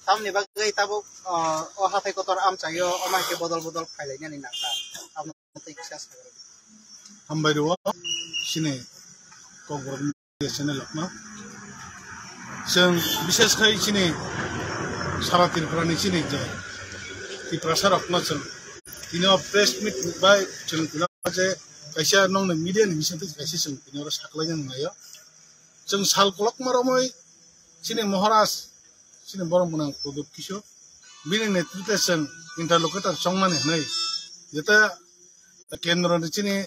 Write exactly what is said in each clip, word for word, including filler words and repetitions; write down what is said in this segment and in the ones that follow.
Tamni bagwi tabuk, ah, o hathai kotor amchaio, omo hai khe bodol bodol phailainani nangkha. Abono tei kisa sagra. Hambai rwo, chini Kokborok media channel rokno. Chwng bishes khai chini sara Tripura ni chini je Tiprasa rokno chwng tini o press meet bai chwng tini o je kaisa nongni media ni bising twi kaisa chwng tini oro saklaina nanglaio. Chwng sal kolokma romwi chini Maharaj, chini borok mwnang Pradyot Kishore, bini netrite chwng interlocutor chongmani hwnwi jeta kendro ni chini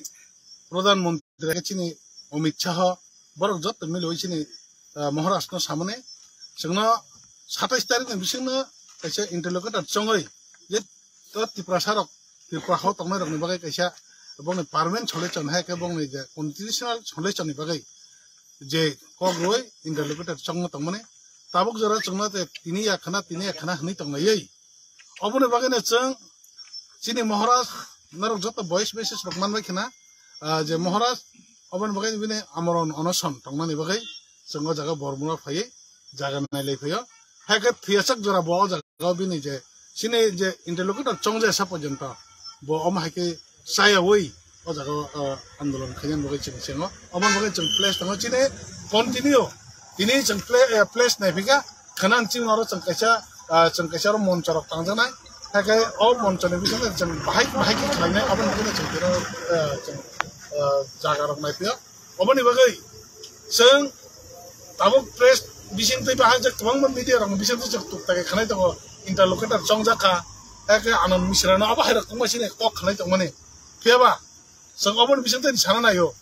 Pradhan Mantri chini Amit Shah, borok joto milwi chini, ah, Maharaj no samani chwngno satais tarikh ni bisingno kaisa interlocutor chongwi je to Tiprasa rok, Tripura hao tongnai rokni bagwi kaisa bongni permanent solution hai khe bongni je constitutional solution ni bagwi je kok rwi interlocutor chongma tongmani. Tabuk jora chwngno je tini ya khna, tini ya khna hwnwi tonglaiwi. Oboni bagwino chwng chini Maharaj norok joto voice message rok manbai khna, ah, je Maharaj oboni bagwi bini amron onoson tongnani bagwi chwng o jaga Bormura phaiwi jaga nailai phaio. Hai khe thwiyasak jora bo o jaga o bini je chini je interlocutor chongjaya sa porjonto bo omo hai khe chayawi o jaga o, ah, andolon khainani bagwi chwng sengo. Omo bagwi chwng place tongo chini continue. Tini chwng pla-, eh, place naiphika khwna chini oro chwng kaisa, ah, chwng kaisa oro moncho rok tangjaknai. Hai khe o moncho ni bisingo chwng bahai bahai khe khlainai aboni bagwi chwng tini, eh, chwng, eh, jaga rok naiphio. Oboni bagwi chwng tabuk press bising twi bahai je kwbangma media rokni bising twi chwng tukta khe khanai tongo, interlocutor chongjak kha, hakhe Anand Mishra no abo hai rok tongma sini kok khanai tongmani. Phiya ba chwng oboni bising twi sana naio,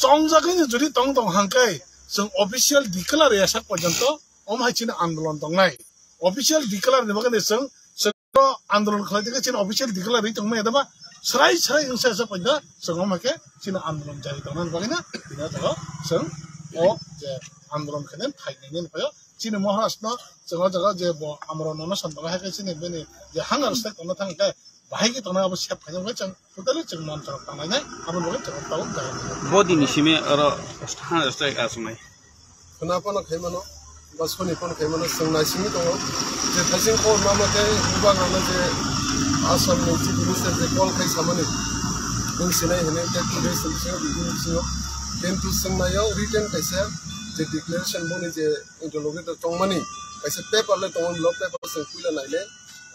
chongjagwi ni jodi tong tong hangkai chwng official declare ya sak porjonto omo hai chini andolon tongnai. Official declare ni bagwi chwng, chwng andolon khlai tongkha chini official declare ri tongmani adaba srai srai wngsa sa paida chwng omo khe chini andolon jari tongnani bagwi na bini jaga chwng o je andolon khainani phainani phaio chini Maharaj no chwng o jaga je bo amron no san bagwi hai khe chini bini je hunger strike tongna thang khe bahai khe tongna abo sep khainani bagwi chwng totally chwng moncho rok tanglainai aboni bagwi chwng tabuk jaga. Bo dini simi oro hunger strike asongnai. Khwna phano khai mano, ba soni phano khai mano, chwng naisingwi tongo. Je thaising khobor mama khe bubagrano je Assam ni Chief Minister je call khai samani, nwng sinai hwnwi tei two days ni bisingo, bisingo, bisingo. Kintu chwng naio written kaisa je declaration boni je interlocutor tongmani, kaisa paper le tongo, lo paper chwng puila naile,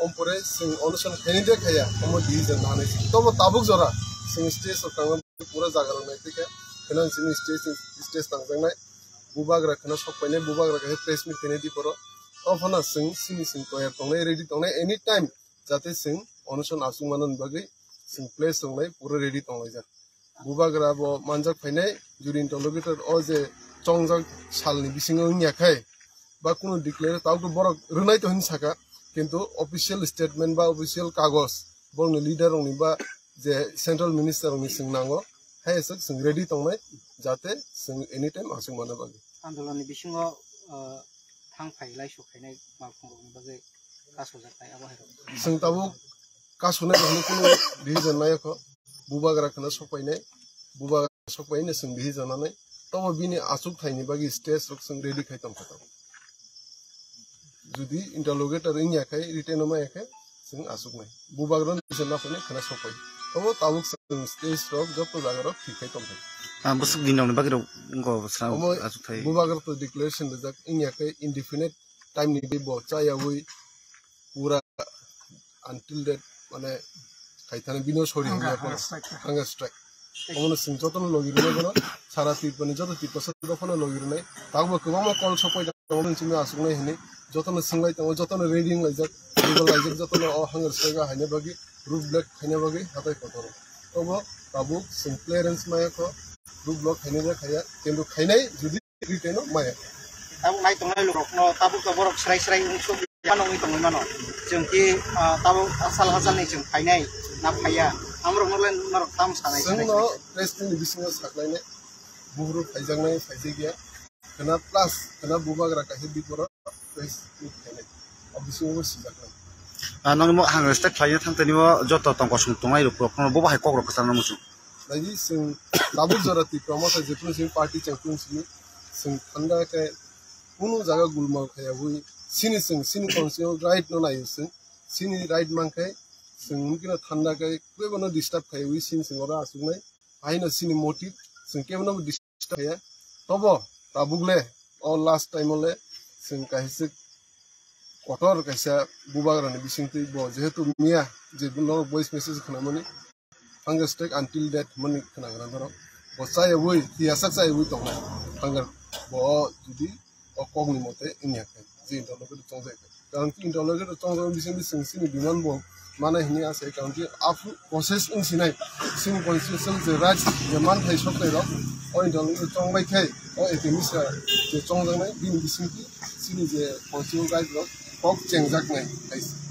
ompore chwng onoson khaini de khaya, omo decision nanai. Tobo tabuk jora chwng stage o tangma pura jaga rok nai tike, khwna chini stage, stage tangjaknai. Bubagra khwna sok painai, bubagra khe press meet khainai di poro. O phano chwng sini chwng toyar tongnai, ready tongnai, anytime jate chwng onoson aswk manani bagwi chwng place tongnai, pura ready tonglaijak. Bubagra bo manjak phainai, jodi interlocutor o je chongjak salni bisingo wngya khai, ba kunu declare tawk to borok rwnai to hin saka, kintu official statement ba official kagoj borokni leader rokni ba je central minister rokni chwng nango, hai aswk chwng ready tongnai, jate chwng anytime aswk manna bagwi. Andolonni bisingo, uh, thang phai laisuk khainai malkhung rokni bagwi kasojaknai abo hai rok. Chwng tabuk kasonai rokni kunu decision nai kho, bubagra khwna sok painai, bubagra sok painai chwng decision nanai, tobo bini achuk thaini bagwi stage rok chwng ready khai tongkha tabuk. Jodi interlocutor wngya khai, written o maya khai, chwng aswknai. Bubagrano kisa naphani khwna sokpai. Tobo tabuk chwng stage rok joto jaga rok thik khai tongthai. Ah, bwswk din rokni bagwi rok wngkha sra Omo aswk thai. Bubagra to declaration rijak wngya khai indefinite time ni bo chayawi pura until that mane khaithani bino sori Hunger, hwnwi hunger strike. Hunger strike. Omono chwng jotono logi rwnai bono, sara Tripurani joto Tiprasa jotono logi rwnai. Tabukbo kwbangma call sokpai tongo, chini aswknai hwnwi. Jotono swngbai tongo, jotono ready wnglaijak, legal laijak, jotono o hunger strike o haina bagwi, road block haina bagwi hatai kotoro. Obo tabuk chwng clearance maya kho, road block haina bagwi khaya, kintu khainai jodi written o maya. Tabuk nai tongnai lukurokno tabuk to borok srai srai wngsuk ya nongwi tongwi mano. Chwng ki, ah, tabuk asal hasalni chwng phainai na phaiya? Amrokno le norok tamo sanai sanai Chwngno sanai. Press ni bisingo saklainai, buhuru phaijaknai phaijakya. Khwna plus khwna bubagra kaisa biporo press ni phainai. O bisingo sijaknai. Ah, nangni mo hang respect khlaina thangtani mo joto tongkosong tongnai rok no bo bahai kok rok kwchangna muchung. Nai di chwng tabuk jora Tipra Motha jephru chwng party chengphru chwng, chwng thanda khe kunu jaga gulma khaya hui Sini chwng sini constitutional right no nai chwng, sini right mankhe chwng mungkino thanda khe kebono disturb khaiwi sini chwng oro achuknai. Haino sini motive chwng kebono disturb khaiya. Tobo tabuk le o last time o le chwng kaisa kotor kaisa bubagrani bisingtwi bo jehetu miya je no voice message khnamani hunger strike until death mani khnagra dorok. Bo chayawui, tiyasak chayawui tongnai. Hunger bo judi o kokni mote wngya khe, je interlocutor chongjak khe. Karon ki interlocutor chongjak bising bising sini demand bo mana hini ase, karon ki aphuru process wng sinai. Sini constitution je right je manthai soknai rok, o interlocutor chongbai khe, o A P M C je chongjaknai, bini bisingtwi sini je constitutional right rok kok chengjaknai hai se.